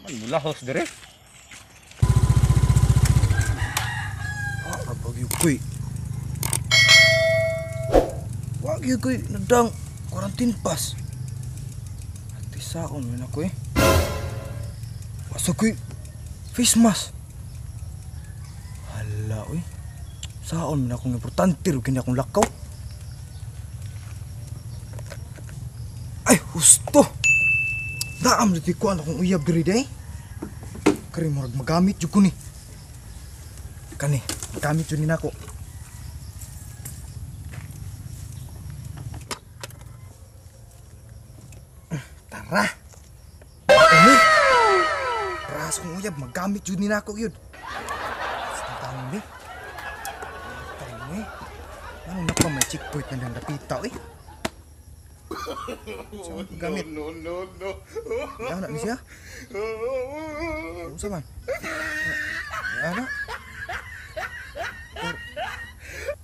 Man mulahos dire. Ah, bagyo koy. Wag gyud koy nadang quarantine pass. Ati saon man ako eh. Wasa koy face mask. Hala oy. Saon man akong importante ro kini akong lakaw. Ay, husto. Daam dito ko akong uyab diri day. Kari murag magamit jud ko ni. Kani, magamit jud ni nako. Tara. Ini. Pras kong uyab magamit jud ni nako gyud. Tanong ni. Tanong ni. Ano na pa may checkpoint na dapita oy. Saan gamit? No, no, no. Ya na ni siya. Unsa man? Ya na.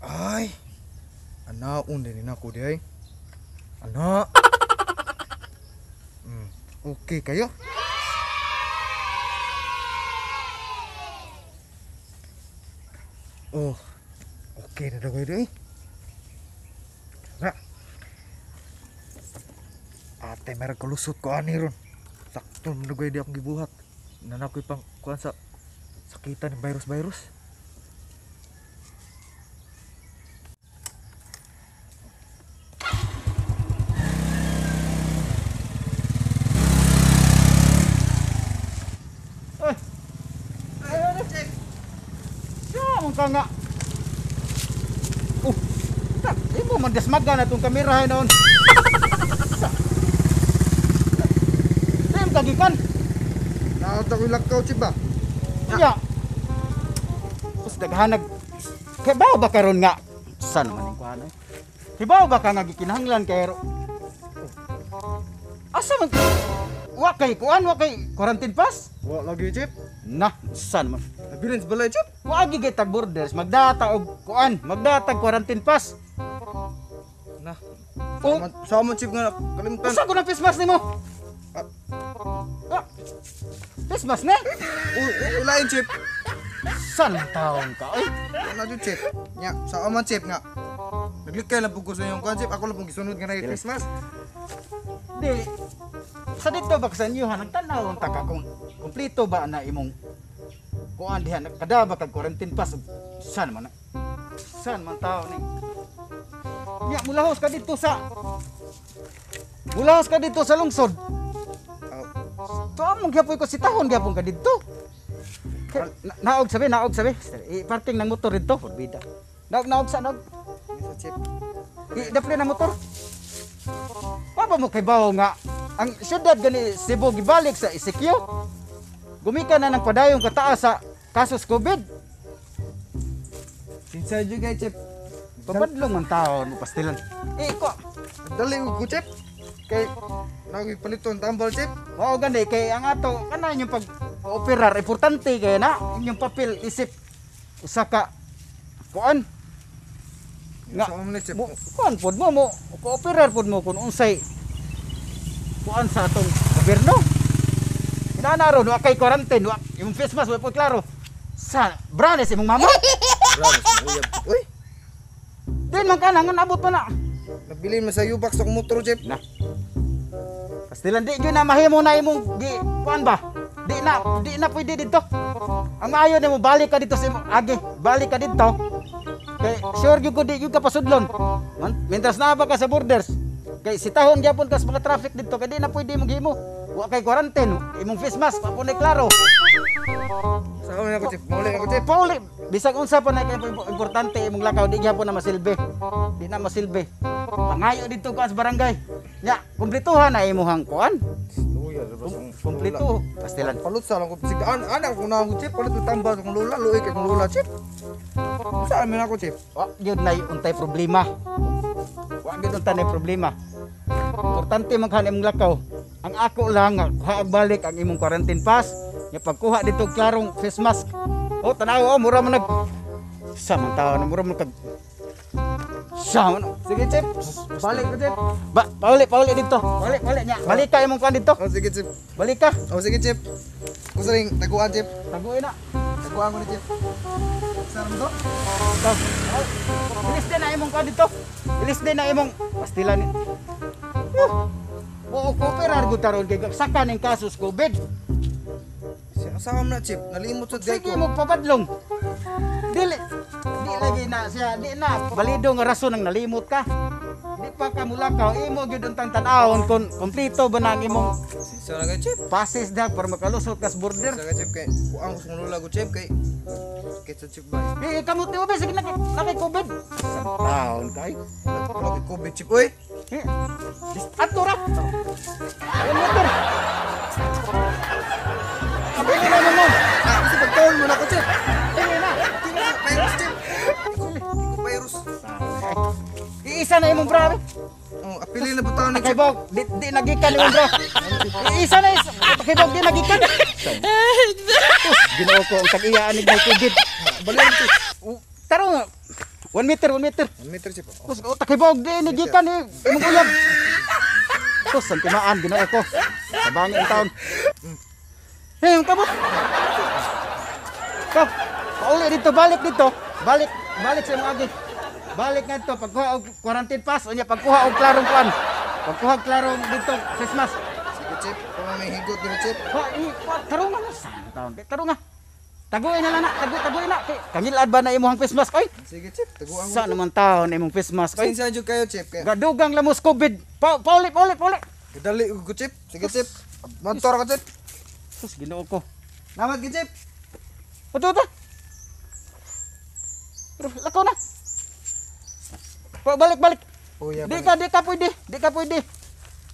Ay. Anaon din nako di ay. Ana. Okay kayo. Oh. Okay na daw kayo di. Tara. Ate, meron kalusot ko ani ron. Sakto man di akong gibuhat. Nanakoy pang kuan sa sakitan ng virus-virus. Ay. Ay, check. Siya man ka nga. Oh. Tak, imo man dasmagan na tong kamera noon. Dem kagikan. Naot ako lakaw chip ba? Nya. Kus daghanag. Kay bawo ba karon nga? Sa naman ning kuan eh. Hibaw ba ka nga gikinahanglan kay asa man wa kay kuan, wa kay quarantine pass? Wa lagi chip. Na, sa naman. Nabilin sa balay chip. Wa gi kay tag borders, magdata og kuan, magdata og quarantine pass. Na. Oh. Sa man chip nga kalimutan. Usa ko ng face mask nimo? Ah. Face mask na? Ulain chip. San taon ka oy? Wala jud chip. Nya, sa man chip nga. Naglikay lang pud ko sa inyong kuan chip. Ako lang pong gisunod nga na face mask. Di. Sa dito ba sa inyo ha nagtan-aw ta ka kung kumpleto ba na imong kuan diha kada ba kag quarantine pass? San man na? San man taon ni? Nya mulahos ka dito sa mulahos ka dito sa lungsod. To among gyapon ko sitahon gyapon ka didto. Naog sabi, naog sabi. I-parking ng motor didto, forbida. Naog, naog sa naog. Sa chip. I-dapli ng motor. Pa ba mo kay bawo nga ang syudad gani Cebu gibalik sa ECQ? Gumika na ng padayong kataas sa kasos COVID. Sinsay jud kay chip. Pabadlong man taon mo pastilan. Eh ko, Dali ko chip. Kay nagi paliton tambal chip. Mao gani kay ang ato kana inyong pag operar importante kay na inyong papel isip usa ka kuan nga Sa man chip. mo, kuan pod mo mo kooperar pod mo kung unsay kuan sa atong gobyerno. Inana ron wa kay quarantine, wa imong face mask wa pod klaro. Sa branes imong mama. Grabe sa uyab. Uy, Din man kana ngan abot pa na. nabilin man sa U-box akong motor chip. Na. Pastilan di gyud na mahimo na imong gi kuan ba? Di na pwede didto. Ang maayo nimo balik ka dito sa imong agi, balik ka didto. Kay sure gyud ko di gyud ka pasudlon. Mientras naa ba ka sa borders, kay sitahon gyapon ka sa mga traffic didto kay di na pwede imong gihimo. Wa kay quarantine, imong face mask pa po na klaro. Sa man ako chip. Mauli ako chip. Pauli, bisag unsa pa na kay importante imong lakaw di gyapon na masilbi. Di na masilbi. Pangayo didto ka sa barangay. Nya, kumpletuhan na imuhang kuan. Luya ba sa Kumpleto. Pastilan. Palut sa lang ko sig an ana ko na ako chip, palut ko tambal sa akong lola, luoy kay akong lola chip. Sa man ako chip. Wa gyud nay untay problema. Wa gyud untay nay problema. Importante man kan imong lakaw. Ang ako lang nga kuha og balik ang imong quarantine pass. Nya pagkuha dito klarong face mask. Oh, tanaw oh, mura man nag sa man tawo na mura man kag sa man. Sige chip. Balik ko chip. Ba, pauli, pauli dito. Pauli, pauli nya. Balik ka imong kuan dito. Oh sige chip. Balik ka. Oh sige chip. Gusto rin taguan, Chip. Taguin na. Taguan ko ni Chip. Saan to? Ikaw. Ilis din na imong kuan dito. Ilis din na imong pastilan ni. Oo, cooperar gud taron kay saka ning kasos COVID. Sa na, Chip. Nalimot sa gay Sige ko. mo papadlong. Dili di lagi na siya, di na balido nga rason ang nalimot ka. Di pa ka mulakaw, imo gyud untang tan-awon kung kompleto ba na ang imong Sisa na kay Chip. passes da para makalusot kas border. Sisa ka, Chip, kay kuang ko sa lula ko, Chip, kay kay sa Chip ba. Eh, kamot ni Ube, sige na kay COVID. Sa taon kay. Wala kay COVID, Chip, oy. Eh, ato ra. 1 meter. Abili na mo. Ah, kasi pagtaon mo na ko, Chip. Tingin na. Tingnan mo, virus, Chip. Iko virus. Iisa na imong bra. Oh, apili na butaon ni Chip. Pakibog, di nagikan imong bra. Iisa na isa. Pakibog, di nagikan. Ginoo ko ang tag-iya ani may COVID. Balik, Chip. Taro nga. 1 meter, 1 meter. 1 meter, Chip. Oh. Kus, oh, takibog, di nagikan eh. Imong uyab. Tus, ang timaan, Ginoo ko. Sabangi ang taon. Eh, ang kabot. Kap, pauli dito, balik dito. Balik, balik sa imong agi. Balik nga dito, pagkuha og quarantine pass, unya pagkuha og klarong kuan. Pagkuha og klarong dito, face mask. Sige, Chip. Kung may higot dito, Chip. Ha, eh, taro nga na sa taon. Taro nga. Taguin na lang na, tagu taguin na. Kay kangilad ba na imong face mask oy? Sige, Chip. Taguan ko. Sa naman taon imong face mask oy? Pasensya jud kayo, Chip. Kay Gadugang lamos COVID. Pa pauli, pauli, pauli. dali ko, Chip. Sige, Chip. Motor ko, Chip. Sus, Ginoo ko. Namat gi, Chip. Uto, uto. Pero lakaw na. Pa, balik, balik. Oh, yeah, Di ka, di ka pwede. Di ka pwede.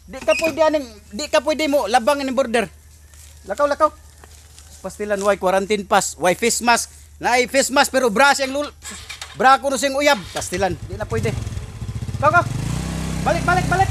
Di ka pwede aning, di ka pwede mo labang aning border. Lakaw, lakaw. Pastilan way quarantine pass, way face mask. Naay face mask pero bra siyang lul. Bra ko no siyang uyab. Pastilan, di na pwede. Kaw, kaw. Balik, balik, balik.